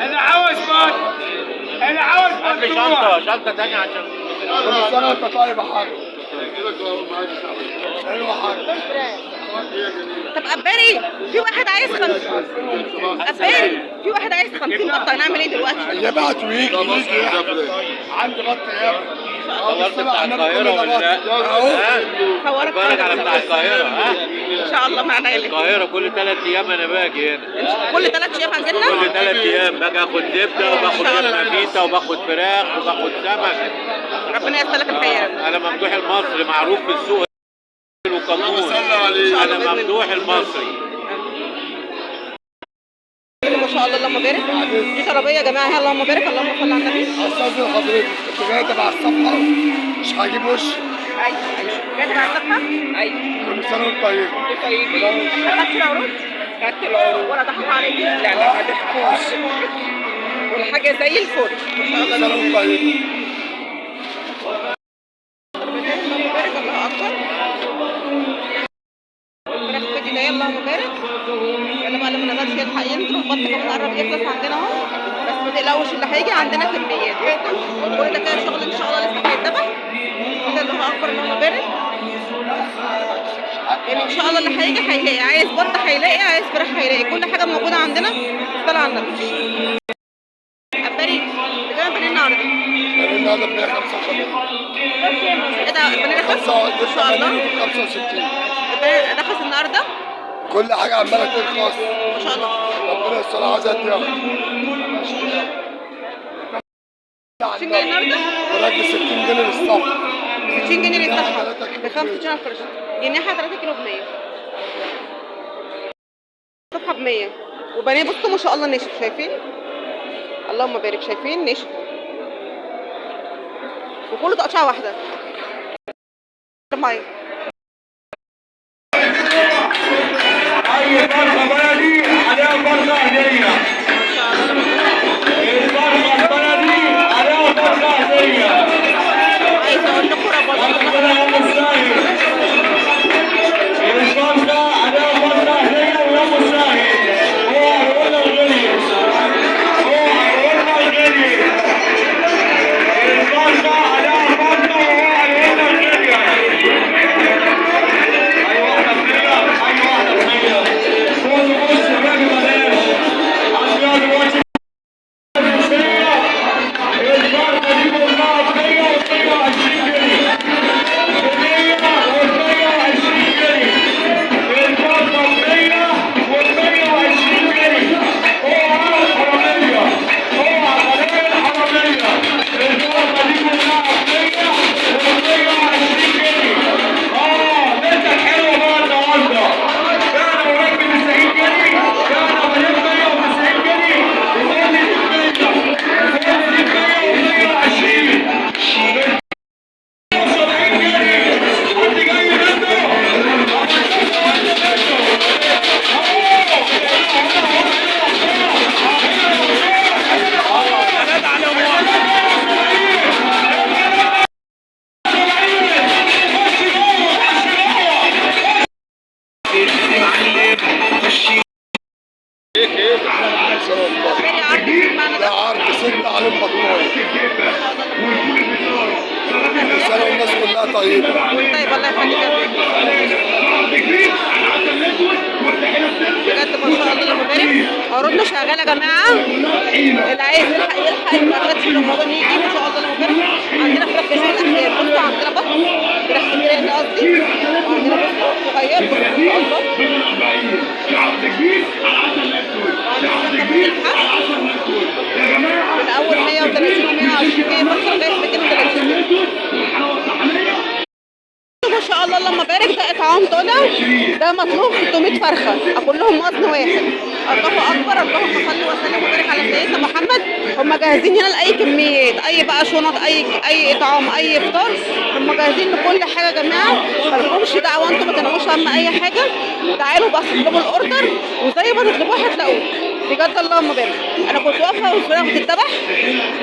انا عاوز بط، انا عاوز هات لي بطوع. شنطه، شنطه ثانية عشان كل سنة وانت طيب يا حاج. ايوه يا حاج. طب قباري في واحد عايز 50، قباري في واحد عايز 50 بطه، هنعمل ايه دلوقتي؟ يبعت ويجي يجي عندي بط يا دورت بتاع القاهرة ولا لا؟ اهو. ها؟ صورك. بالك على بتاع القاهرة، ها؟ ان شاء الله معانا اللي القاهرة كل 3 ايام انا باجي هنا. كل 3 ايام هنجيلنا. كل 3 ايام باجي اخد زبدة وباخد جبنه فيتا وباخد فراخ وباخد سمك. ربنا ييسر لك الخير. انا ممدوح المصري، معروف في السوق وكمون. انا ممدوح المصري. ما شاء الله، اللهم بارك. دي طلبية يا جماعه، هي اللهم بارك، اللهم صل على النبي. استاذن حضرتك، كنت جاي تبع الصفحة، مش هجيب وش. ايوه ايوه، جاي تبع الصفحة، ايوه. كل سنة وانت طيب. طيبين. خدت العروض؟ خدت العروض ولا ضحكوا عليك؟ لا لا، ما ضحكوش، والحاجة زي الفل ما شاء كل الله. سنة وانت طيب. اللهم بارك، الله اكبر. فراخ فيديو ده، اللهم بارك. يلا بقى، اللي ما نقدرش يلحق ينزل. والبط كمان قرب يخلص عندنا اهو، بس ما تقلقوش، اللي هيجي عندنا كميات. كل ده كده شغل ان شاء الله لسه هيتذبح كده. الله اكبر، اللهم بارك. يعني ان شاء الله اللي هيجي هيلاقي، عايز بط هيلاقي، عايز فراخ هيلاقي، كل حاجة موجودة عندنا. صلى على النبي. قباري، بكام البانيه النهارده؟ النهارده ب 185. ايه ده، البانيه رخص؟ ما شاء الله. 65. البانيه رخص النهارده. كل حاجة عماله ترخص. ما شاء الله. ربنا يستر، عايز ادي 60 جنيه النهارده. وراجل 60 جنيه للصف. 60 جنيه للصفحه، ب 65 الفرش، جنيحه 3 كيلو ب 100، صفحة ب 100. وبانيه بصوا ما شاء الله ناشف، شايفين؟ اللهم بارك، شايفين؟ ناشف وكله تقطيعه واحده. مية. اي فرخة بلدي عليها فرخة هديه. ما شاء الله. الفرخه البلدي عليها فرخة هديه. عايزه اقول لكم رمضان ربنا يا ام الساهر، الفرخه عليها فرخة هديه، ويا ام الساهر اوعى يقولها الغلي، اوعى يقولها الغلي. الفرخه عليها فرخة واوعى يقولها الغلي. اي واحدة بمية، اي واحدة بمية. بص بص، الراجل بلاش عشان دلوقتي الفرخه دي كلها ب 100 و 120 جنيه، ب 100 و 120 جنيه. الفرخه ب 100 و 120 جنيه. اوعى الحراميه، اوعى خلايا الحراميه. الفرخه دي كلها ب 100 و 120 جنيه. لسه حلوة بقى النهارده. كان وراك ب 90 جنيه، كان بجيب 190 جنيه، وكل دي ب 100، كل دي ب 100 و 120، 70 جنيه. حد جاي منه؟ قباري، عرض معنا ده ده؟ عرض ست عليهم بطايه. كل سنة والناس كلها طيبه. طيب، الله يخليك يا رب. بجد ما شاء الله، اللهم بارك. عروضنا شغالة يا جماعه، اللي عايز يلحق يلحق، اللي ما خدش رمضان يجي. ما شاء الله، اللهم بارك. عندنا فراخ جميع الاحجام. بصوا، عندنا بط، فراخ كبيرة هنا قصدي، وعندنا بصوا صغير. بصوا ما شاء الله، وعندنا فراخ من اول 130 و 120 جنيه فرخة لغاية 230 جنيه. ما شاء الله، اللهم بارك. ده اطعام طالع، ده مطلوب 600 فرخه، كلهم وزن واحد. الله اكبر، اللهم صل وسلم وبارك على سيدنا محمد. هم جاهزين هنا لاي كميات، اي بقى شنط، اي اطعام، اي فطار، هم جاهزين لكل حاجة يا جماعه. مالكمش دعوه انتوا، ما تنقوش هم اي حاجه. تعالوا بس اطلبوا ال order، وزي ما تطلبوه هتلاقوه. بجد اللهم بارك. انا كنت واقفة والفراخ بتتذبح،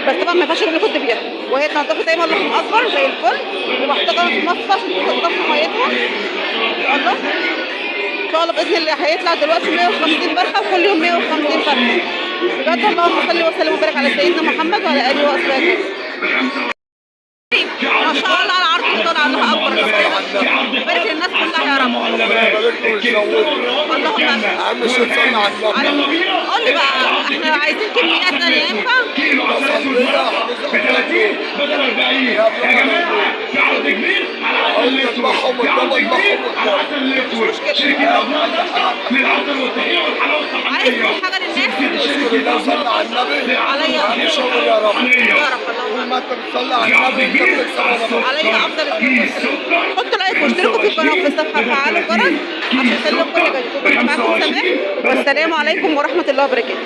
بس طبعا ما ينفعش اللي كنت بيها وهي اتنضفت دايما. اللهم اكبر، زي الفل، ومحطوطه كمان في المصفى عشان تنضف ميتها. ان شاء الله، ان شاء الله، باذن الله هيطلع دلوقتي 150 فرخه، وكل يوم 150 فرخه. فرخة بجد. اللهم صل وسلم وبارك على سيدنا محمد وعلى اله واصحابه. ما شاء الله على عرض الطلع، الله اكبر، بارك للناس كلها يا رب. اللهم اهم شيء تصلي على النبي. قول لي بقى، احنا عايزين كميات تانية ينفع؟ كيلو عسل اسود ب 30 بدل 40 يا جماعه. في عرض كبير على عسل الاسود، في عرض كبير على عسل الاسود. شركة ابناء طنطا للعسل والطحينه والحلاوه عايز الطحينيه. تقول حاجة للناس؟ اشكر الله وصلي على النبي. عليا اهم شغل يا رب. يا رب، اللهم طول ما انت بتصلي على النبي انت بتكسب يا رب. عليا افضل الصلاة. حطوا لايك واشتركوا في القناة وفي الصفحة وفعلوا الجرس عشان يوصلكم كل جديد. كنت معاكم سماح، والسلام عليكم ورحمة الله وبركاته.